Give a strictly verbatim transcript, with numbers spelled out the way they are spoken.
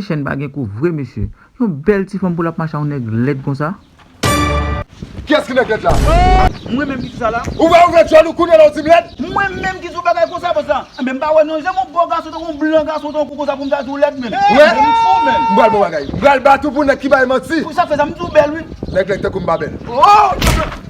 Chèn pa gen kou vre mesye. Yon bèl ti fanm pou l ap mache a yon nèg lèd konsa. Kiyès ki nèg lèd la? Mwen menm ki di sa la. Ou pa ouvè djòl ou kounye la ou di m lèd? Mwen menm ki di w bagay konsa, bòs la. Enben, m pa wè non, janm yon bò gason tankou yon blan gason tankou konsa pou m ta di w lèd menm. Wè? M fou menm. M pral bon bagay. M pral bat ou pou nèg ki bay manti. Pou sa k fè sa, m di w bèl wi. Nèg lèd tankou m pa bèl. Oh!